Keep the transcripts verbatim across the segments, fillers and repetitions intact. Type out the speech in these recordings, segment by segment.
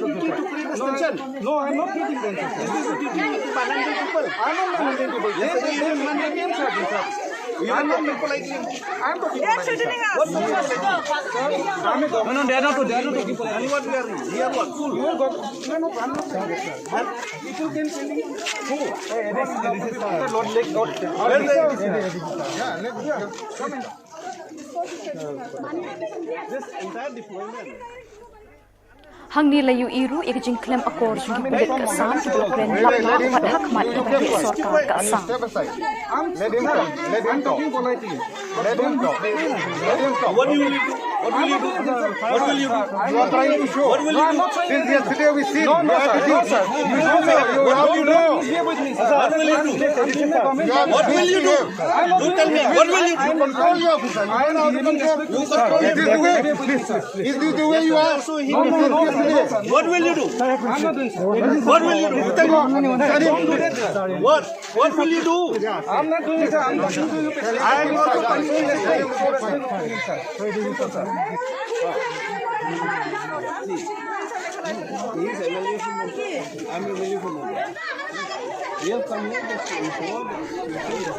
your duty to create this tension. No, I'm not creating tension, sir. This is your duty to vulnerable people. I'm not vulnerable people. Yes, sir, you are vulnerable people. You are not people like me. I'm talking about, sir. What people like me? No, no, they are not, they are not talking for. And what we are doing? We are what? Fool. You are God. No, no, I'm not saying that, sir. But people can say, who? Hey, this is, this is, sir. Lord, let, Lord. Where the, yeah, let, yeah. Come in. This entire deployment. Hangne la ïohi ruh ïa ka jingkhlem akor jong ki pulit ka Assam kiba la kren lap lap bad ha khmat ïa ka sorkar ka Assam. Let him talk. Let him talk. Let him talk. Let him talk. What will you do? What will you do? What will you do? You are trying to show. What will you do? Since yesterday we see your attitude. You know, sir. You have to know. What will you do? What will you do? You tell me. What will you do? You control your officer. You control. Is this the way? Is this the way you are? No, no, no, sir. What will you do? I'm not doing, sir. What will you do? You tell me. What? What will you do? I'm not doing it, sir. I'm not doing it, sir. I am also controlling.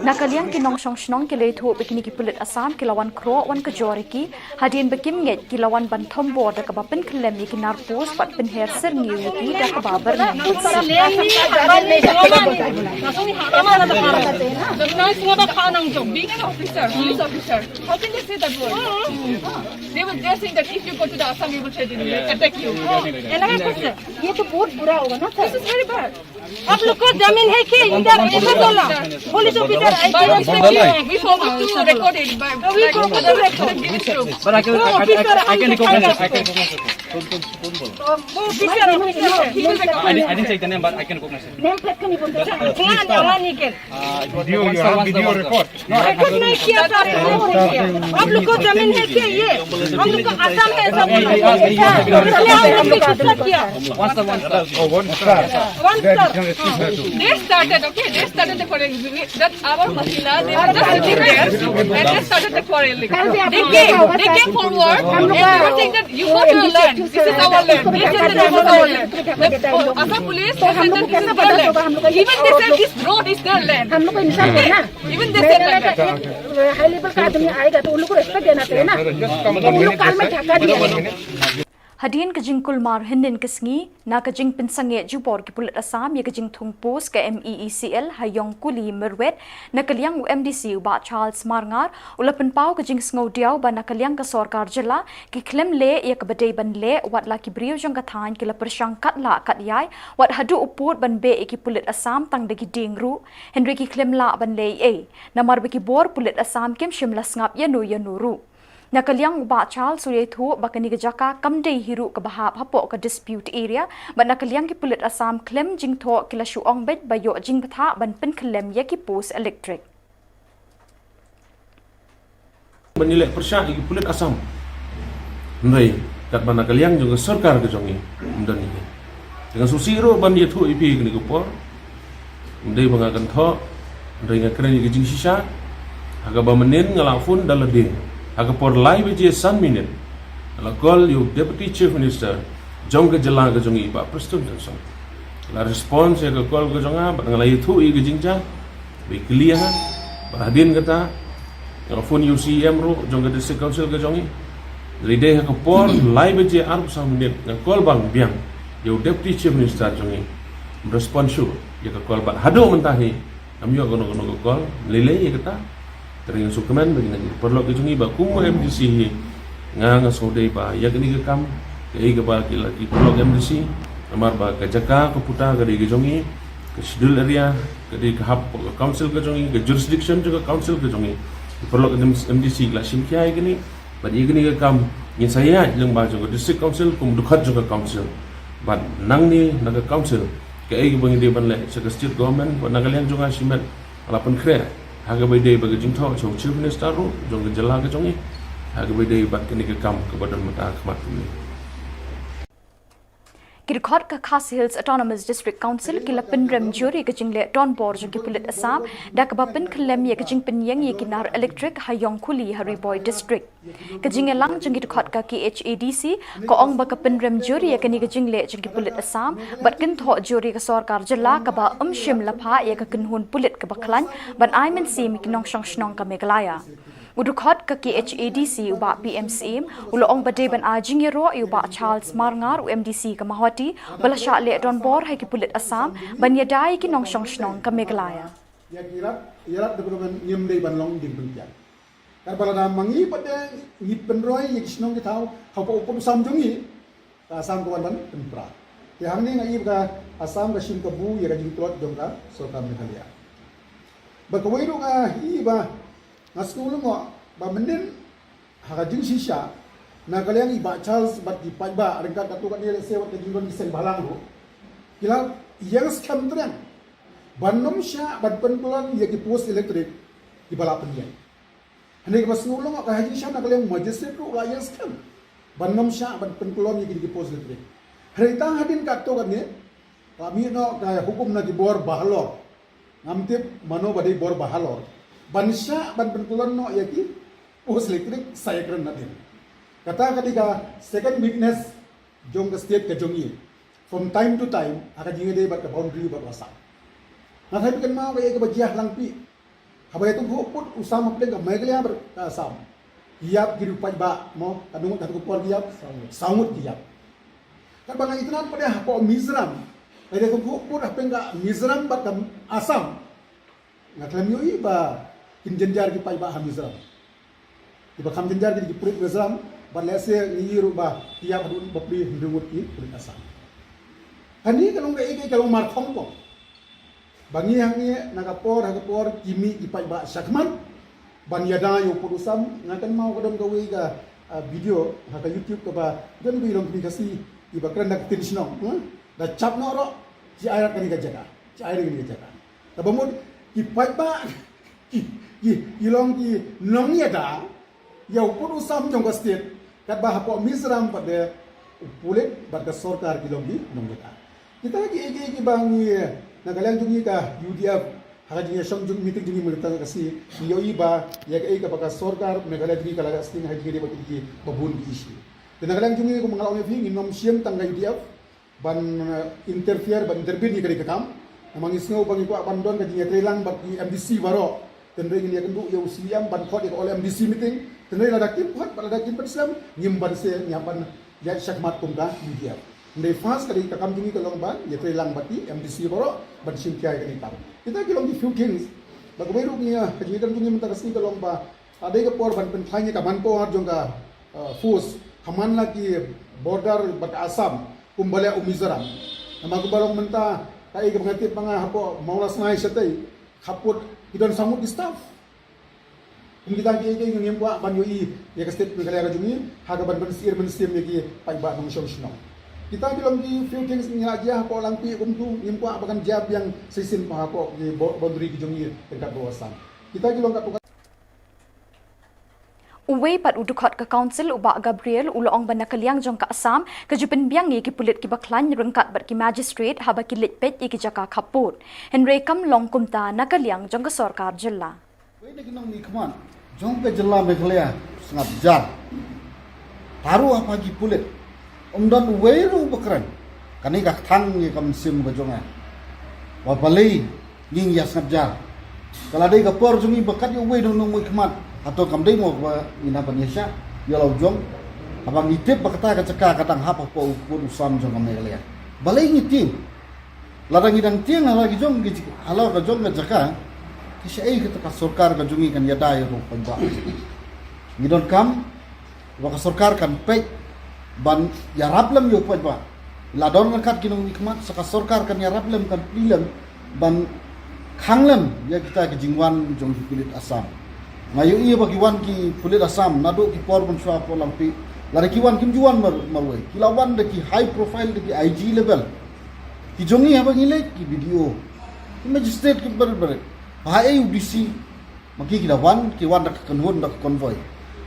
Na ka liang ki nongshong shnong ki la ïathuh ba kine ki pulit Assam ki la wan khroh wan kajor ïa ki, hadien ba kim ngeit ki la wan ban thombor da kaba pynkhyllem ïa ki nar post bad pynher syrngiew ïa ki da kaba byrngem. Being an officer, police officer, how can you say that word? They will, they are saying that if you go to the Assam, we will threaten you, attack you. ये तो बहुत बुरा होगा ना, सर। This is very bad. आप लोग को जमीन है कि इधर ऐसा बोला? Police officer, I think we forgot to record it, but we forgot to record. But I can, I, I, I, I can recognize it. I can recognize it. वो ऑफिशियल, ऑफिशियल। I didn't, I didn't take the name, but I can recognize it. नेम प्लेट का नहीं बोलते। हाँ, हाँ, नहीं के। Uh, video, you have video record. No, I recognize किया था, recognize किया। आप लोग को जमीन है क्या ये? हम लोग को आसाम है सब। चले आओ, हम लोग को किया। One star, one star. Oh, one star. One star. They started, okay? They started the quarreling. That our Mahila, they were just sitting there and they started the quarreling. They came, they came forward and they were saying that you go to the land, this is our land. They said that this is our land. The, uh, Assam police, they said that this is their land. Even they said this road is their land. हम लोग को इंसान है ना। Even they said like that. हाई लेवल का आदमी आएगा तो उन लोग को रेस्पेक्ट देना चाहिए ना। तो उन लोग कार में धक्का दिया। Hadien ka jingkulmar hynnin ka sngi, na ka jingpynsangeh jubor ki pulit Assam ïa ka jingthung post ka M E E C L ha Ïongkuli Myrwet, na ka liang u M D C u Bah Charles Marngar, u la pynpaw ka jingsngewdiaw ba na ka liang ka sorkar jylla, ki khlem leh ïa kaba dei ban leh, wat la ki briew jong ka thaiñ ki la pyrshang katba lah katba ïai, wat haduh u pud ban beh ïa ki pulit Assam tang da ki dieng ruh, hynrei ki khlem lah ban leh ei ei, namar ba ki bor pulit Assam kim shym la sngap ïano ïano ruh. Na ka liang u Bah Charles u ïathuh ba kane ka jaka kam dei hi ruh kaba hap hapoh ka dispute area, bad na ka liang ki pulit Assam khlem jingthoh ki la shu ong beit ba ïoh jingbthah ban pynkhyllem ïa ki post elektrik. Ban ïaleh pyrshah ïa ki pulit Assam. Hynrei katba na ka liang jong ka sorkar ka jong ngi, ym don hi. Te nga sngewsih ruh ban ïathuh ïa phi kane ka por. Ym dei ba nga kynthoh, hynrei nga kren ïa ka jingshisha. Ha kaba mynnin nga la phone da lade, ha ka por lai baje san minit, nga la call ïa u Deputy Chief Minister jong ka jylla ka jong ngi, Bah Prestone Tynsong. La response ïa ka call ka jong nga, bad nga la ïathuh ïa ka jingjia ba i kylli ïa nga. Bad hadien kata nga la phone ïa u C E M ruh jong ka District Council ka jong ngi. Hynrei dei ha ka por lai baje arphew saw minit nga call bang biang ïa u Deputy Chief Minister jong ngi. Ym response shuh ïa ka call, bad haduh mynta hi ngam ïoh kano kano ka call. Lei lei ïa kata, te nga sngewkmen ba kine ki paralok ki jong ngi, ba kum u M D C hi nga, nga sngewdei ba ïa kane ka kam, kaei kaba ki la, ki paralok M D C, namar ba ka jaka ka puta ka dei ka jong ngi, ka schedule area ka dei ka hap ka council ka jong ngi, ka jurisdiction jong ka council ka jong ngi. Ki paralok M D C ki la shim khia ïa kane. Bad ïa kane ka kam ngin sa ïaid lyngba jong ka District Council kum dkhot jong ka council. Bad nangne na ka council, kaei kaba ngi dei ban leh sha ka state government, bad na ka liang jong nga shimet nga la pynkhreh ha kaba ïadei bad ka jingthoh sha u Chief Minister ruh jong ka jylla ka jong ngi ha kaba ïadei bad kane ka kam kaba don mynta ha khmat kumne. Ki dkhot ka Khasi Hills Autonomous District Council ki la pynrem jur ïa ka jingleh donbor jong ki pulit Assam da kaba pynkhyllem ïa ka jingpynïeng ïa ki nar elektrik ha Ïongkhuli ha Ri Bhoi District. Ka jingïalang jong ki dkhot ka K H A D C ka ong ba ka pynrem jur ïa kane ka jingleh jong ki pulit Assam bad kynthoh jur ïa ka sorkar jylla kaba ym shym la phah ïa ka kynhun pulit kaba khlaiñ ban ai mynsiem ïa ki nongshong shnong ka Meghalaya. U dkhot ka K H A D C u Bah P M Syiem u la ong ba dei ban ai jingïaroh ïa u Bah Charles Marngar, u M D C ka Mawhati, ba la shah leh donbor ha ki pulit Assam ban ïada ïa ki nongshong shnong ka Meghalaya. Ïa ki rat, ïa rat development ngim dei ban long dieng pynkiang. Katba lada ma ngi pat de ngi pynroi ïa ki shnong ki thaw hapoh u pud u sam jong ngi, ka Assam ka wan ban pynpra. Te hangne nga i ba ka Assam ka shim kabu ïa ka jingtlot jong ka sorkar Meghalaya. Bad kawei ruh nga i ba nga sngewlyngngoh ba mynnin ha ka jingshisha na ka liang i Bah Charles bad ki paidbah ryngkat katto katne lehse wat ka jingdon ki seng bhalang ruh ki la ïeng skhem tyrang ban ym shah ban pynklon ïa ki post elektrik kiba la pynïeng. Hangne kaba sngewlyngngoh ka ha jingshisha na ka liang u magistrate ruh u la ïeng skhem ban ym shah ban pynklon ïa ki, ki post elektrik. Hynrei tang hadien katto katne la mih noh ka hukum na ki bor bahalor. Ngam tip mano ba dei bor bahalor ban shah ban pynklon noh ïa ki post elektrik sa ïakren nadien. Kata ka dei ka second weakness jong ka state ka jong ngi from time to time ha ka jingïadei bad ka boundary bad u Assam. Nga tharai phi kynmaw ba ïa kaba jia ha Langpih, haba ïatyngkhuh pud u sam hapdeng ka Meghalaya bad ka Assam, ki ïap ki riew paidbah mo, katno ngut, katno ngut por ki ïap? Saw ngut. Saw ngut ki ïap. Katba nga itynnad pat de hapoh Mizoram, haba ïatyngkhuh pud hapdeng ka Mizoram bad ka Assam, nga khlem ïohi ba kin jynjar ki paidbah ha Mizoram. Kiba kham jynjar ki dei ki pulit Mizoram bad lehse ngi i ruh ba ki ïap haduh bapli hynriew ngut ki pulit Assam. Kane ka long kaei kaei ka long markhong pong. Ba ngi hangne na ka por ha ka por ki mih ki paidbah shakhmat ban ïada ïa u pud u sam. Nga kynmaw ka don kawei ka Ah, video ha ka YouTube kaba don ki longkmie Khasi kiba kren da ka ktien shnong, hmm? Da chap noh ruh, ki ai rat kane ka jaka, ki ai rat kane ka jaka. Kaba mut ki paidbah ki, ki, ki long ki nongïada ïa u pud u sam jong ka state, katba hapoh Mizoram pat de u pulit bad ka sorkar ki long ki nongïada. Kita ki, ki, kiba ngi na ka liang jong ngi ka U D F, ha ka jingïashong jong meeting jong ngi mynta ka sngi, ngi ïohi ba ïa kaei kaba ka sorkar Meghalaya jong ngi ka la ïa sting ha jingïadei bad kiba bun ki issue. Te na ka liang jong ngi, kumba nga la ong ïa phi, ngim shym tang ka U D F ban, eh, interfere, ban intervene ïa kane ka kam. Namar ngi sngew ba ngi kwah ban don ka jingïatreilang bad ki M D C baroh. Te hynrei ngin ïakynduh ïa u C E M ban khot ïa ka all M D C meeting. Te hynrei lada kim khot bad lada kim pynslem, ngim banse, ngi hap ban ïaid shakhmat kum ka U D F. Hynrei first ka dei ka kam jong ngi ka long ban ïatreilang bad ki M D C baroh ban shim khia ïa kane ka kam. Kita ki long ki few things. Bad kawei ruh ngi, ka jingïakren jong ngi mynta ka sngi ka long ba ka dei ka por ban pynkhlaiñ ïa ka manpower jong ka, uh, force ha man la ki border bad ka Assam, kumba leh u Mizoram. Namar kumba long mynta, kaei kaba nga tip ma nga hapoh Mawlasnai shatei, khappud ki don saw ngut ki staff. Kum kita kiei kiei ngim kwah ban ïohi ïa ka state Meghalaya ka jong ngi ha kaba ban pynsyier mynsiem ïa ki paidbah nongshong shnong. Kita ki long ki few things ngi la jia hapoh Langpih kumtu, ngim kwah ba kan jia biang shisien hapoh ki bo-, boundary ki jong ngi ryngkat bad u Assam. Kita ki long katto katne. Uwei pat u dkhot ka Council u Bah Gabriel u la ong ba na ka liang jong ka Assam ka ju pynbiang ïa ki pulit kiba khlaiñ ryngkat bad ki magistrate haba ki leit peit ïa ki jaka khappud. Hynrei kam long kumta na ka liang jong ka sorkar jylla. Uwei na ki nongmihkhmat jong ka jylla Meghalaya sngap jar. Tharu haba ki pulit, ym don uwei ruh ba kren. Kane ka kthang ïa ka mynsiem ka jong nga. Ba balei ngin ïa sngap jar? Ka la dei ka por jong ngi ba kat ïa uwei u nongmihkhmat. Hato kam dei mo ba ngin hap ban ïa shah ïa la u jong? Haba ngi tip ba kata ka jaka ka dang hap hapoh u pud u sam jong ka Meghalaya. Balei ngi tieng? Lada ngi dang tieng ha la ki jong ki, ha la ka jong ka jaka, te shaei kata ka sorkar ka jong ngi kan ïada ïa u paidbah? Ngi donkam ba ka sorkar kan peit ban ïarap lem ïa u paidbah. La don ryngkat ki nongmihkhmat, sa ka sorkar kan ïarap lem, kan plie lem ban khang lem ïa kita ki jingwan jong ki pulit Assam. Nga ïohi ba ki wan ki pulit Assam naduh ki por mynshuwa hapoh Langpih. Lada ki wan kim ju wan mar-, marwei. Ki la wan da ki high profile, da ki I G level. Ki jong ngi haba ngi leit, ki B D O, ki magistrate, ki barit barit. Ba haei u D C, ma ki ki da wan, ki wan da ka kynhun, da ka convoy.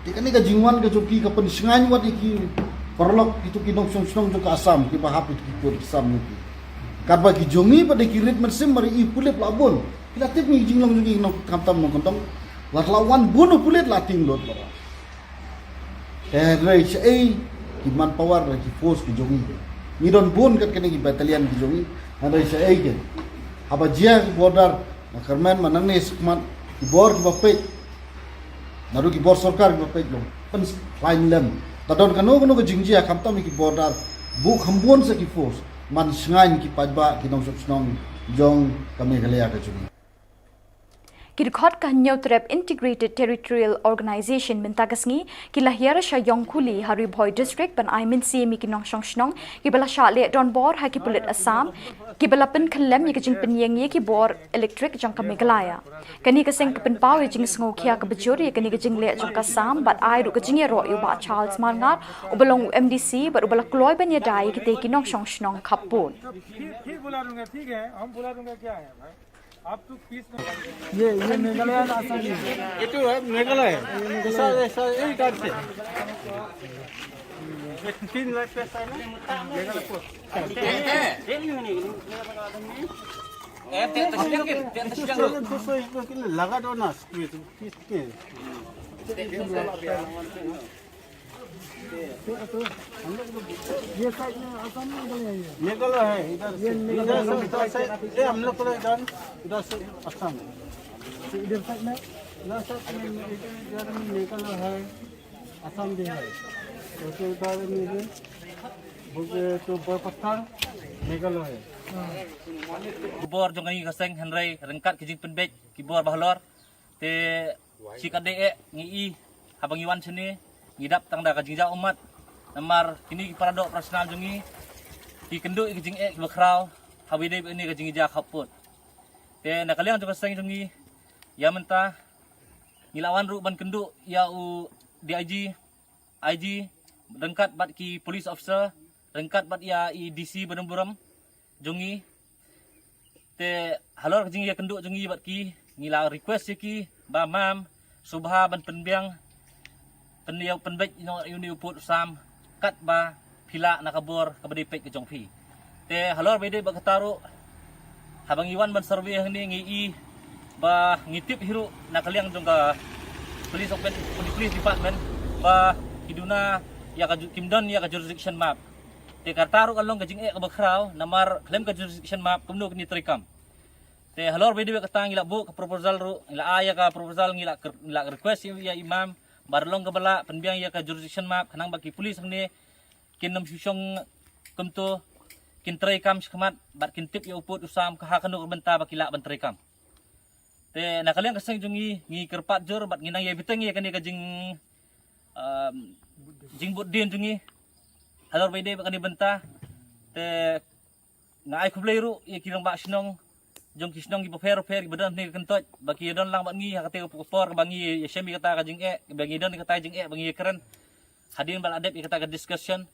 Te kane ka jingwan ka jong ki ka pynshngaiñ wat ïa ki paralok, kito ki nongshong shnong jong ka Assam kiba hap ïa ki kur ki sam ïa ki. Katba ki jong ngi pat de ki rit mynsiem, mar ïa i pulit la bun. Ki la tip ngi jinglong jong ngi nong khamtam nongkyndong. La la wan bun u pulit la tieng lut la. Te hynrei shaei ki manpower, ki force ki jong ngi? Ngi don bun kat kane ki battalion ki jong ngi. Hynrei shaei ki? Haba jia ki border, ma kyrmen ma nangne shakhmat, ki bor kiba peit, naduh ki bor sorkar kiba peit long pynkhlaiñ lem. Ta don kano kano ka jingjia khamtam ki border, buh kham bun sa ki force ban shngaiñ ki paidbah, ki nongshong shnong jong ka Meghalaya ka jong ngi. Ki dkhot ka Hynñiewtrep Integrated Territorial Organization mynta ka sngi ki la hiar sha Ïongkhuli ha Ri Bhoi District ban ai mynsiem ïa ki nongshong shnong kiba la shah leh donbor ha ki pulit Assam, kiba la pynkhyllem ïa ka jingpynïeng ïa ki bor elektrik jong ka Meghalaya. Kane ka seng ka pynpaw ïa ka jingsngewkhia kaba jur ïa kane ka jingleh jong ka Assam bad ai ruh ka jingïaroh ïa u Bah Charles Marngar, uba long u M D C bad uba la kloi ban ïada ïa kitei ki nongshong shnong khappud. ये, ये मेघालय ना, असम नहीं है। ये तो है मेघालय। ये मेघालय। ऐसा, ऐसा, यही टाइप से। ये तीन लाख पैसा है ना? मेघालय को। इसको, इसको, इसको लगा दो ना, इसमें तो, किसके? ये साइड में असम में बोले हैं ये। मेघालय है, इधर से, ये इधर से, मेघालय। इधर से, ये हम लोग को इधर, इधर से असम है। तो इधर साइड में? इधर साइड में, इधर, इधर में मेघालय है, असम भी है। तो, तो इधर में भी, बोलते तो बरपत्थर, मेघालय है। हाँ। Bor jong ngi ka seng hynrei ryngkat ki jingpynbeit ki bor bahalor. Te shi katdei eh ngi i, haba ngi wan shane ngi dap tang da ka jingjaw ummat. Namar kine ki para doh para snam jong ngi ki kynduh ïa ki jingeh kiba khraw haba ïadei bad kane ka jingjia khappud. Te na ka liang jong ka seng jong ngi, ïa mynta ngi la wan ruh ban kynduh ïa u D I G I G ryngkat bad ki police officer ryngkat bad ïa i D C Badonburom jong ngi. Te halor ka jingïakynduh jong ngi bad ki, ngi la request ïa ki ba mam sngewbha ban pynbiang, pynïaw pynbeit ïa une u pud u sam katba phi lah na ka bor kaba dei peit ka jong phi. Te halor ba ïadei bad kata ruh, haba ngi wan ban survey hangne ngi i ba ngi tip hi ruh na ka liang jong ka police of, police department ba ki duna ïa ka ju-, kim don ïa ka jurisdiction map. Te kata ruh ka long ka jingeh kaba khraw namar khlem ka jurisdiction map kumno kin ïatreikam. Te halor ba ïadei bad kata ngi la buh ka proposal ruh, ngi la ai ïa ka proposal, ngi la ker-, ngi la request ïa, ïa i mam ba long kaba lah pynbiang ïa ka jurisdiction map khnang ba ki police hangne kin ym shu shong kumto, kin treikam shakhmat bad kin tip ïa u pud u sam ka ha kano ka bynta ba ki lah ban treikam. Te na ka liang ka seng jong ngi ngi kyrpad jur bad ngi nang ïa bteng ïa kane ka jing, um, jingbud dien jong ngi halor ba ïadei bad kane ka bynta. Te nga ai khublei ruh ïa ki rangbah shnong jong ki shnong kiba pher pher kiba don hangne ka kyntoit ba ki don lang bad ngi ha kata ka por kaba ngi ïashem ïa kata ka jingeh, ba ngi don ïa kata ka jingeh ba ngi ïakren hadien ba la dep ïa kata ka discussion.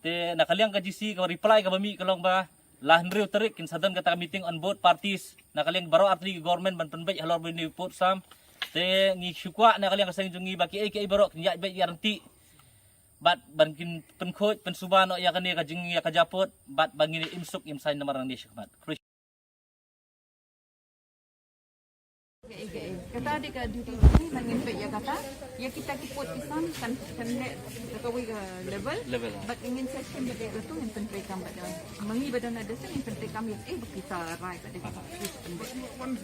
Te na ka liang ka G C ka reply kaba mih ka long ba la hynriew tarik kin sa don kata ka meeting on both parties na ka liang baroh artylli ki government ban pynbeit halor ba une u pud u sam. Te ngi shu kwah na ka liang ka seng jong ngi ba kiei kiei baroh kin ïaid beit ïaid ryntih bad ban kin pynkhuid pynsuba noh ïa kane ka jing ïa ka jingpud bad ba ngin im suk im saiñ namar ngi shakhmat. Kata dei ka duty jong ngi, man ngin peit ïa kata, ïa kita ki pud ki sam kan, kan leh da kawei ka level. Level, ah. Bad ngin sa shim bad ïa katu ngin pyntreikam bad ïa. Ma ngi ba don da shisha ngin pyntreikam ïa, eh, ba kita rai bad ïa kita.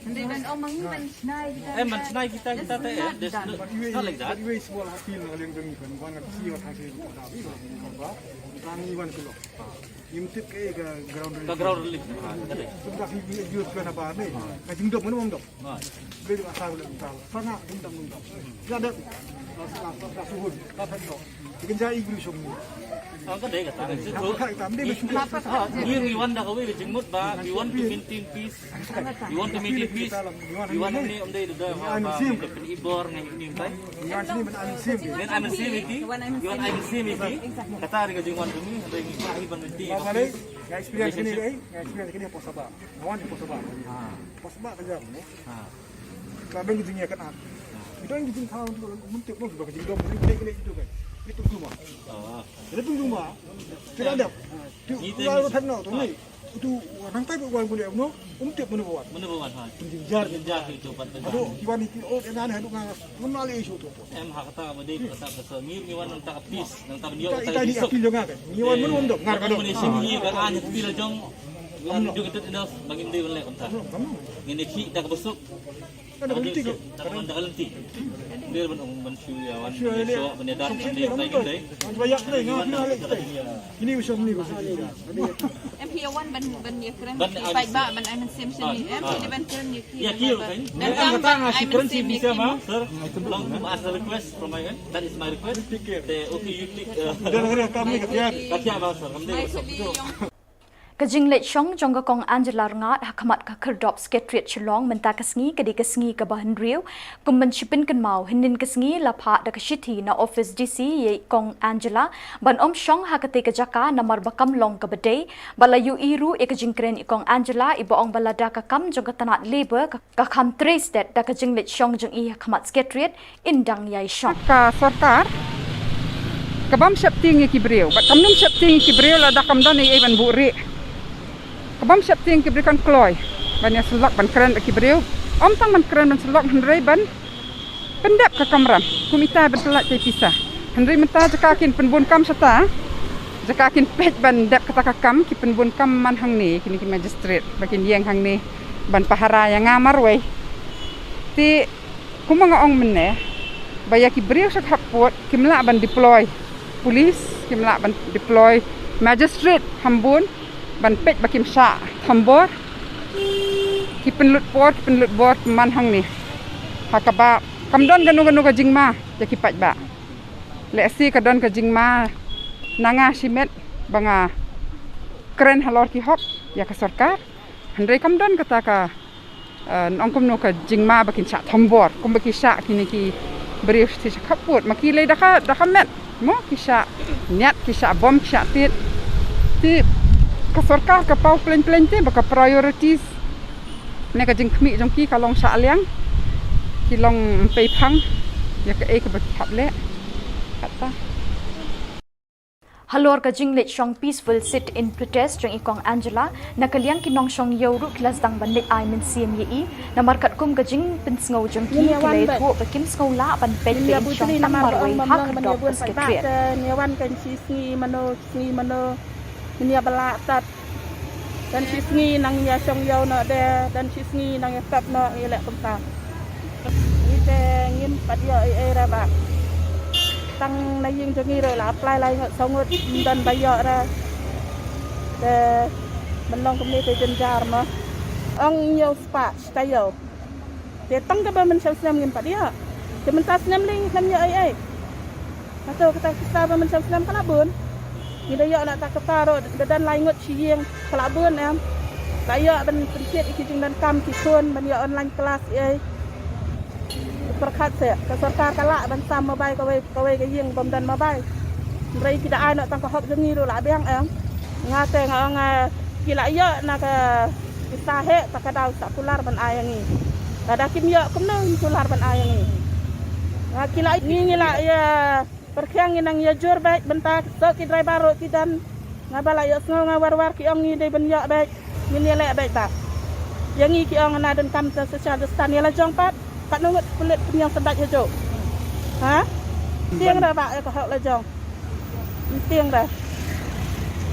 Hynrei ban ong ma ngi ban shna ïa kita. Eh, ban shna ïa kita, kita te, eh, there's no, it's not like that. But anyway, small appeal na liang jong ngi kan, wan ka C E O thank you. Kan ngi wan kulok. Ngim tip kaei ka ground relief. Ka ground relief. Ha, ka dei. Kumta ki abuse ka na ba ne. Ka jingdom mano ym dom. Ha. Beli ba sa beli ba sa. Sana jingdom jingdom. Ka dei. Ka, ka, ka, ka suhun. Ka phet dom. Ki kynja i gru shong ni. Ha, ka dei kata. Ka phet dom dei ba shu. Ha, ngi, ngi wan da kawei ka jingmut ba we want to maintain peace. You want to make it peace? You want to make it peace? Ngan sim. Ngan sim. Kata ri ka jingwan kami, ada yang iba iban mesti. Ba balei, nga experience kini, eh, nga experience kini pos ba. Nga wan pos ba. Pos ba ka jam ni. Ka beng jing ya kan. Itu yang jing tahu tu mun tip mun ba ka jing dom ni kini itu kan. Itu cuma. Itu cuma. Tidak ada. Tu, tu, tu, tu, tu, tu, nang tai wan bule no, um tip mano wan. Mano wan, ha. Jing jar, jing jar itu pat. Aduh, kiwan itu, oh, ena ne, aduh, nang, mun mali isu tu. Em, ha kata ba dei kata ba so ngi, ngi wan nang ta peace, nang ta ban ïoh, ita, ita di appeal jong nga kan. Ngi wan mano wan dok, ngar ka dok. Ngi wan ngi ka an appeal jong. Ngi wan juga tu enough, ba ngin dei wan leh kumta. Ngin dei ki da ka busuk. Em, phi ïa wan ban, ban ïa kren ïa ki paidbah ban ai mynsiem sha ngi, em, phi dei ban kren ïa ki. Ïa ki, okay. Ban kam ban ai mynsiem ïa ki. Sir, long to ask the request from my end. That is my request. Te, okay, you click, uh, ka thiah ba, sir, kam dei. Ka jingleit shong jong ka Kong Angela Rngat ha khmat ka Khyrdop Secretariat Shillong mynta ka sngi ka dei ka sngi kaba hynriew. Kum ban shi pynkynmaw, hynnin ka sngi la phah da ka shithi na office D C ïa i Kong Angela ban ym shong ha katei ka jaka namar ba kam long kaba dei, bad la ïohi ruh ïa ka jingkren i Kong Angela iba ong ba lada ka kam jong ka tnat Labour ka, ka kham trei stet da ka jingleit shong jong i ha khmat Secretariat, in dang ïai shong. Ka sorkar ka bym sheptieng ïa ki briew, bad kam nym sheptieng ïa ki briew lada kam don ei ei ban buhrieh. Ka bym sheptieng ïa ki briew, kan kloi ban ïa syllok ban kren bad ki briew. Ym tang ban kren ban syllok hynrei ban pyndep ka kamram kum ita ban pyllait ïa pisa. Hynrei mynta jaka kin pynbun kam shata, jaka kin peit ban dep kata ka kam, ki pynbun kam man hangne kine ki magistrate ba kin ïeng hangne ban pahara ïa nga marwei. Te kumba nga ong mynne, ba ïa ki briew sha khaput kim lah ban deploy police, kim lah ban deploy magistrate hambun ban peit ba kim shah thombor. Ki pynlut por, ki pynlut bor man hangne. Ha kaba kam don kano kano ka jingma ïa ki paidbah. Lehse ka don ka jingma na nga shimet ba nga kren halor ki hok ïa ka sorkar. Hynrei kam don kata ka, eh, nongkumno ka jingma ba kin shah thombor kumba ki shah kine ki briew sha khaput, ma ki lei da ka, da ka met. Mo ki shah niat, ki shah bom, ki shah tied. Te ka sorkar ka paw plein plein te ba ka priorities ne ka jingkhmih jong ki ka long shah liang, ki long ym pei phang ïa kaei kaba ki hap leh. Kata. Halor ka jingleit shong peaceful sit-in protest jong i Kong Angela, na ka liang ki nongshong ïew ruh ki la sdang ban leit ai mynsiem ïa i, namar katkum ka jingpynsngew jong ki, ki la ïathuh ba kim sngew lah ban peit ba in shong tang marwei ha khyrdop ka Secretariat. Ngi wan kan shi sngi mano, sngi mano, ngi ïa ba lah tat. Don shi sngi nang ïa shong ïew noh de, don shi sngi nang ïa sap noh, ngi leh kumta. Ngi te ngim pat ïoh ei ei re bah. Tang na ïing jong ngi ruh la apply lai ngut saw ngut, ym don ba ïoh re. Te ban long kumne te jynjar mo. Ong ïew spah shi taïew. Te tang kaba mynshem snem ngim pat ïoh. Te mynta snem lei ngim ïoh ei ei. Hato kata ki sla ba mynshem snem ka la bun. Ngi da ïoh na ta kata ruh da don lai ngut shi ïing ka la bun em. La ïoh ban pynthied ïa ki jingdonkam ki khun ban ïoh online class ei ei. Pyrkhat seh, ka sorkar ka lah ban sam mobile kawei kawei ka ïing bym don mobile. Hynrei ki da ai noh tang ka hok jong ngi ruh la biang em. Nga te nga ong, eh, ki la ïoh na ka pisa heh, ta ka daw sa kular ban ai ïa ngi. Lada kim ïoh kumno ngin kular ban ai ïa ngi. Nga ki la ngi ngi la ïa pyrkhing ngi nang ïa jur beit mynta, so ki driver ruh ki don. Nga ba la ïohsngew nga war war ki ong ngi dei ban ïoh beit. Ngin ïa leh beit bah. Ïa ngi ki ong na donkam ta social distance ïa la jong pat. Katno ngut pulit pynïeng syndat hajuh. Ha? Tieng ra bah ïa ka hok la jong. Tieng ra.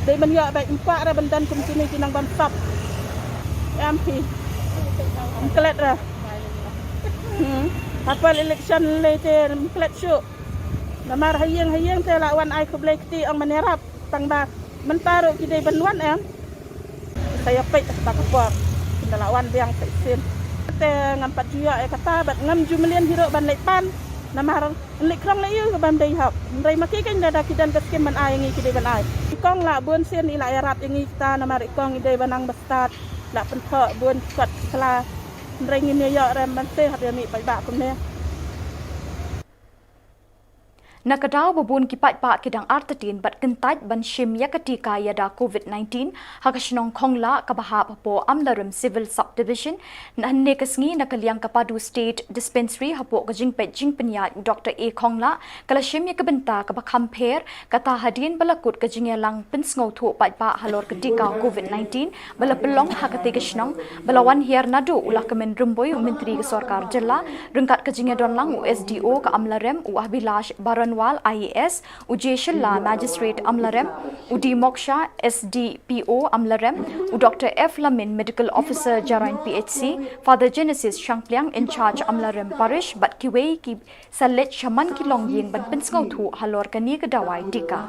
Dei ban ïoh beit, ym kwah ra ban don kum kine ki nang ban sap. Em phi. Ym klet ra. Hmm. Hapal election lei te ym klet shuh. Namar ha ïing ha ïing te la wan ai khublei kti ong ban ïarap. Tang ba mynta ruh ki dei ban wan em. Sa ïa peit kata ka por. Kin da la wan biang sa shisien. Te ngam pat ju ïoh ïa kata bad ngam ju mlien hi ruh ban leit pan. Namar yn leit krong leit ïew ban dei hok. Hynrei ma ki kein da da ki don ka skim ban ai ïa ngi ki dei ban ai. I kong la bun sien i la ïarap ïa ngi kita namar i kong i dei ban nang ba stad. La pynthoh bun kot sla. Hynrei ngin ïa ïoh rem ban te hap ïa mih paidbah kumne. Na ka daw ba bun ki paidbah ki dang artatien bad kyntait ban shim ïa ka tika ïada covid nineteen ha ka shnong Khonglah kaba hap hapoh Amlarem Civil Subdivision, na hynne ka sngi na ka liang ka Padu State Dispensary hapoh ka jingpeit jingpynïaid u Doctor A Khonglah ka la shim ïa ka bynta kaba kham pher, kata hadien ba la kut ka jingïalang pynsngewthuh paidbah halor ka tika covid nineteen ba la pynlong ha katei ka shnong, ba la wan hiar naduh u Lahkmen Rymbui u Myntri ka Sorkar Jylla, ryngkat ka jingïadonlang u S D O ka Amlarem u Abhilash Baranwal I A S, u J Shylla Magistrate Amlarem, u D Moksha S D P O Amlarem, u Doctor F Lamin Medical Officer Jarain P H C, Father Genesis Shangpliang in charge Amlarem Parish bad kiwei ki sa leit shaman ki longïing ban pynsngewthuh halor kane ka dawai tika.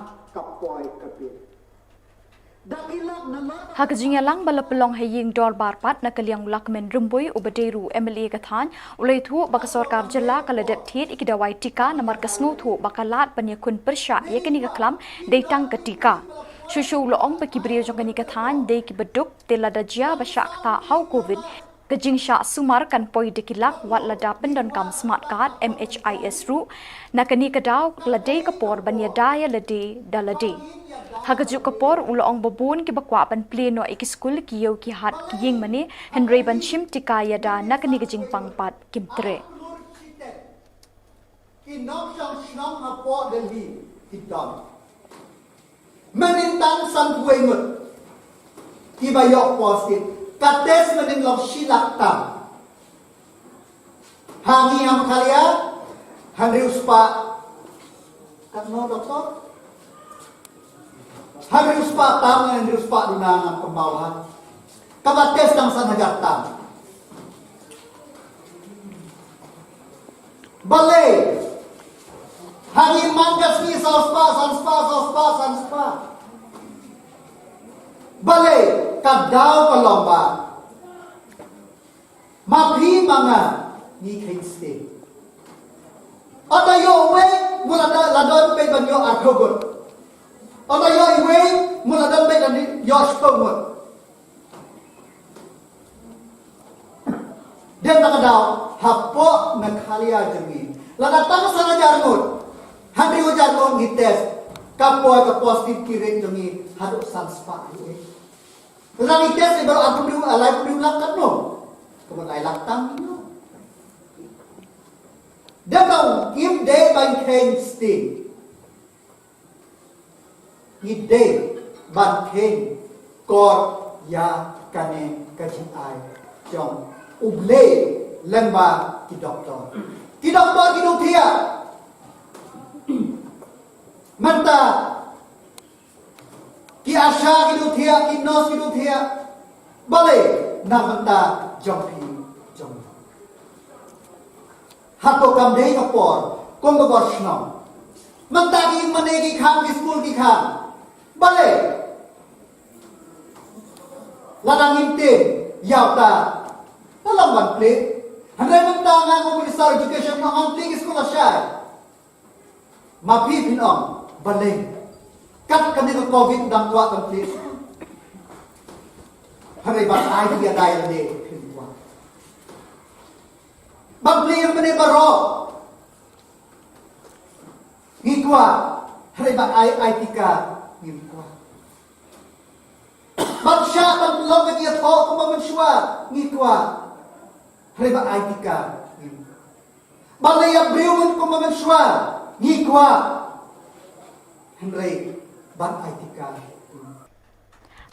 Ha ka jingïalang ba la pynlong ha ïing dorbar pat na ka liang u Lahkmen Rymbui uba dei ruh u M L A ka thaiñ, u la ïathuh ba ka Sorkar Jylla ka la dep thied ïa ki dawai tika namar ka sngewthuh ba ka lad ban ïakhun pyrshah ïa kane ka khlam dei tang ka tika. Shuh shuh u la ong ba ki briew jong kane ka thaiñ dei kiba duk, te lada jia ba shah ktah ha u covid, ka jingshah sumar kan poi da ki lak wat lada pyndonkam smart card, M H I S ruh. Na kane ka daw la dei ka por ban ïada ïa lade da lade. Ha kajuh ka por u la ong ba bun kiba kwah ban plie noh ïa ki skul, ki ïew, ki hat, ki ïing mane, hynrei ban shim tika ïada na kane ka jingpang pat kim treh. Ki nongshong shnong hapoh Delhi ki don. Mynnin tang sanphew wei ngut kiba ïoh positive. Ka test mynnin long shi lak tam. Ha ngi ha Meghalaya hynriew spah. Katno, doktor? Hynriew spah tam, hynriew spah duna ngam kynmaw ha. Kaba test tang san hajar tam. Balei? Ha ngi man ka sngi saw spah, san spah, saw spah, san spah. Balei? Ka daw ka long ba ma phi ma nga ngi kheiñ sting. Ynda ïoh uwei, mut la don, la don beit ban ïoh arphew ngut. Ynda ïoh iwei, mut la don beit ban ïoh shiphew ngut. Dei na ka daw hapoh Meghalaya jong ngi, lada tang san hajar ngut, Hynriew hajar ngut ngi test, ka poi ka positivity rate jong ngi haduh san spah. Lada ngi test ïa baroh arphew hynriew, laiphew hynriew lak katno? Kumba lai lak tam ngi. Dei ba ngim dei ban kheiñ sting. Ngi dei ban kheiñ kor ïa kane ka jingai jong U Blei lyngba ki doktor. Ki doktor ki duh thiah. Mynta ki ASHA ki duh thiah, ki nurse ki duh thiah. Balei? Na ka bynta jong phi jong nga. Hato kam dei ka por kum ka por shnong? Mynta ki mane ki khang, ki skul ki khang. Balei? Lada ngim tieng ïa uta, la long ban plie. Hynrei mynta nga kum u Minister Education nga ong plie ki skul lashai. Ma phi phin ong balei? Kat kane ka covid dang kwah ban plie. Hynrei ban ai ïa dei lade phin kwah. Ban plie ïa mane baroh ngi kwah. Hynrei ban ai ID card ngim kwah. Ban shah ban long ka jingïathoh kumba mynshuwa ngi kwah. Hynrei ban ID card ngim kwah. Ban leh ïa briew kumba mynshuwa ngi kwah. Hynrei ban ID card ngim kwah.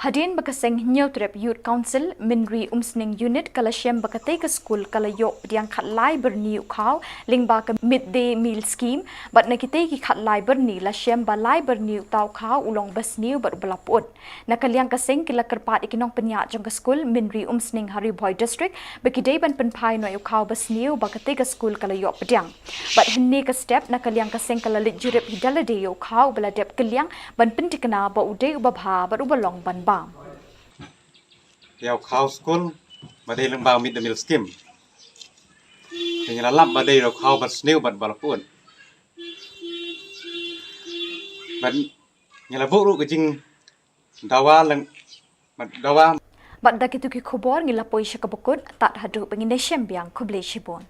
Hadien ba ka seng Hynñiewtrep Youth Council, Mynri Umsning Unit, ka la shem ba katei ka skul ka la ïoh pdiang khatlai byrni u khaw lyngba ka Mid Day Meal Scheme, bad na kitei ki khatlai byrni la shem ba lai byrni uta u khaw u long ba sniew bad uba la pyut. Na ka liang ka seng ki la kyrpad ïa ki nongpynïaid jong ka skul Mynri Umsning ha Ri Bhoi District ba ki dei ban pynphai noh ïa u khaw ba sniew ba katei ka skul ka la ïoh pdiang. Bad hynne ka step na ka liang ka seng ka la leit jurip hi da lade ïa u khaw ba la dep kylliang ban pynthikna ba u dei uba bha bad uba long ban bam. Ïa u khaw skul ba dei lyngba Mid Day Meal Scheme. Te ngi la lap ba dei u khaw ba sniew bad ba la pyut. Bad ngi la buh ruh ka jingdawa lang, bad dawa. Bad da kitu ki khubor ngi la poi sha kaba kut, tad haduh ba ngin ïashem biang, khublei shibun.